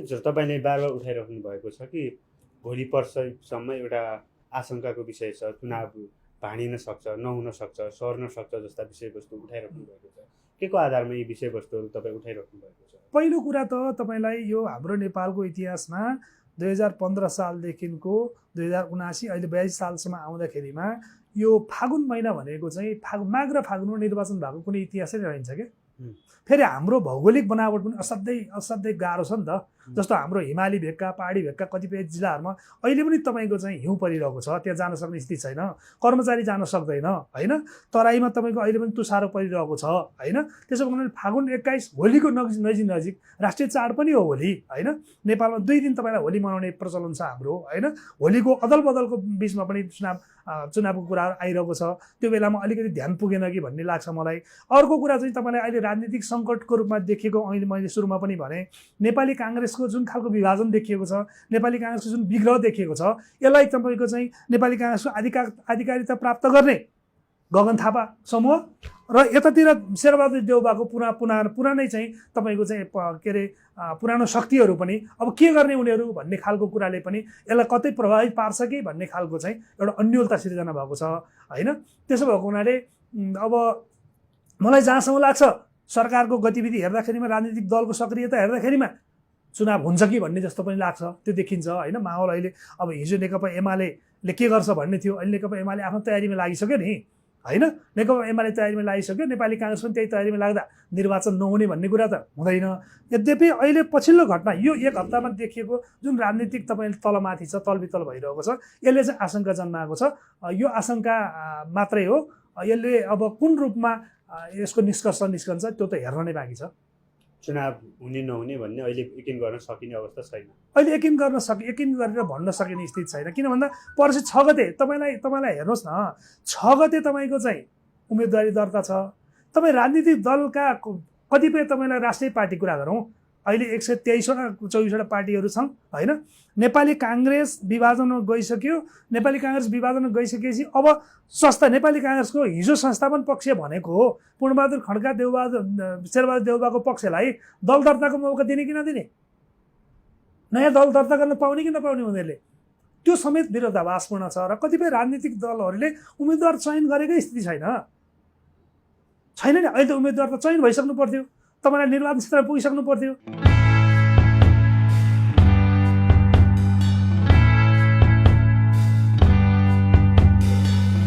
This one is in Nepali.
त्यो तपाईँले बारबार उठाइराख्नु भएको छ कि भोलि पर्सिसम्म एउटा आशंकाको विषय छ, चुनाव भाँडिन सक्छ, नहुन सक्छ, सर्न सक्छ जस्ता विषयवस्तु उठाइराख्नु भएको छ। के को आधारमा यी विषयवस्तुहरू तपाईँ उठाइराख्नु भएको छ? पहिलो कुरा त तपाईँलाई यो हाम्रो नेपालको इतिहासमा 2015 सालदेखिको 2079 अहिले 42 सालसम्म आउँदाखेरिमा यो फागुन महिना भनेको चाहिँ माघ र फागुनमा निर्वाचन भएको कुनै इतिहासै रहन्छ क्या। फेरि हाम्रो भौगोलिक बनावट पनि असाध्यै गाह्रो छ नि त। जस्तो हाम्रो हिमाली भेगका पहाडी भेगका कतिपय जिल्लाहरूमा अहिले पनि तपाईँको चाहिँ हिउँ परिरहेको छ, त्यहाँ जान सक्ने स्थिति छैन, कर्मचारी जान सक्दैन होइन। तराईमा तपाईँको अहिले पनि तुषारो परिरहेको छ होइन। त्यसो भने फागुन 21 होलीको नजिक राष्ट्रिय चाड पनि हो होली होइन। नेपालमा 2 दिन तपाईँलाई होली मनाउने प्रचलन छ हाम्रो होइन। होलीको अदल बदलको बिचमा पनि चुनावको कुराहरू आइरहेको छ, त्यो बेलामा अलिकति ध्यान पुगेन कि भन्ने लाग्छ मलाई। अर्को कुरा चाहिँ तपाईँलाई अहिले राजनीतिक सङ्कटको रूपमा देखिएको, अहिले मैले सुरुमा पनि भने नेपाली काङ्ग्रेसको जुन खालको विभाजन देखिएको छ, नेपाली काङ्ग्रेसको जुन विग्रह देखिएको छ, यसलाई तपाईँको चाहिँ नेपाली काङ्ग्रेसको आधिकारिकता प्राप्त गर्ने गगन थापा समूह र यतातिर शेरबहादुर देउबाको पुरानै चाहिँ तपाईँको चाहिँ के अरे पुरानो शक्तिहरू पनि अब के गर्ने उनीहरू भन्ने खालको कुराले पनि यसलाई कतै प्रभावित पार्छ कि भन्ने खालको चाहिँ एउटा अन्योलता सिर्जना भएको छ होइन। त्यसो भएको हुनाले अब मलाई जहाँसम्म लाग्छ सरकारको गतिविधि हेर्दाखेरिमा, राजनीतिक दलको सक्रियता हेर्दाखेरिमा चुनाव हुन्छ कि भन्ने जस्तो पनि लाग्छ, त्यो देखिन्छ होइन। माहौल अहिले अब हिजो नेकपा एमाले के गर्छ भन्ने थियो, अहिले नेकपा एमाले आफ्नो तयारीमा लागिसक्यो नि होइन। नेकपा एमाले तयारीमा लागिसक्यो, नेपाली काङ्ग्रेस पनि त्यही तयारीमा लाग्दा निर्वाचन नहुने भन्ने कुरा त हुँदैन। यद्यपि अहिले पछिल्लो घटना यो 1 हप्तामा देखिएको जुन राजनीतिक तपाईँले तलमाथि छ, तलबितल भइरहेको छ, यसले चाहिँ आशंका जन्माएको छ। यो आशंका मात्रै हो, यसले अब कुन रूपमा यसको निष्कर्ष निस्कन्छ त्यो त हेर्न नै बाँकी छ। चुनाव हुने नहुने भन्ने अहिले यकिन गर्न सकिने अवस्था छैन। अहिले यकिन गरेर भन्न सकिने स्थिति छैन। किन भन्दा पर्सि 6 गते तपाईँलाई हेर्नुहोस् न, 6 गते तपाईँको चाहिँ उम्मेदवारी दर्ता छ। तपाईँ राजनीतिक दलका कतिपय तपाईँलाई राष्ट्रिय पार्टी कुरा गरौँ, अहिले 123वटा पार्टीहरू छन् होइन। नेपाली काङ्ग्रेस विभाजनमा गइसक्यो। नेपाली काङ्ग्रेस विभाजनमा गइसकेपछि अब संस्था नेपाली काङ्ग्रेसको हिजो संस्थापन पक्ष भनेको हो पूर्णबहादुर खड्का शेरबहादुर देउबाको पक्षलाई दल दर्ताको मौका दिने कि नदिने, नयाँ दल दर्ता गर्न पाउने कि नपाउने उनीहरूले, त्यो समेत विरोधाभासपूर्ण छ। र कतिपय राजनीतिक दलहरूले उम्मेदवार चयन गरेकै स्थिति छैन नि। अहिले त उम्मेदवार त चयन भइसक्नु पर्थ्यो, तपाईँलाई निर्वाचन क्षेत्रमा पुगिसक्नु पर्थ्यो।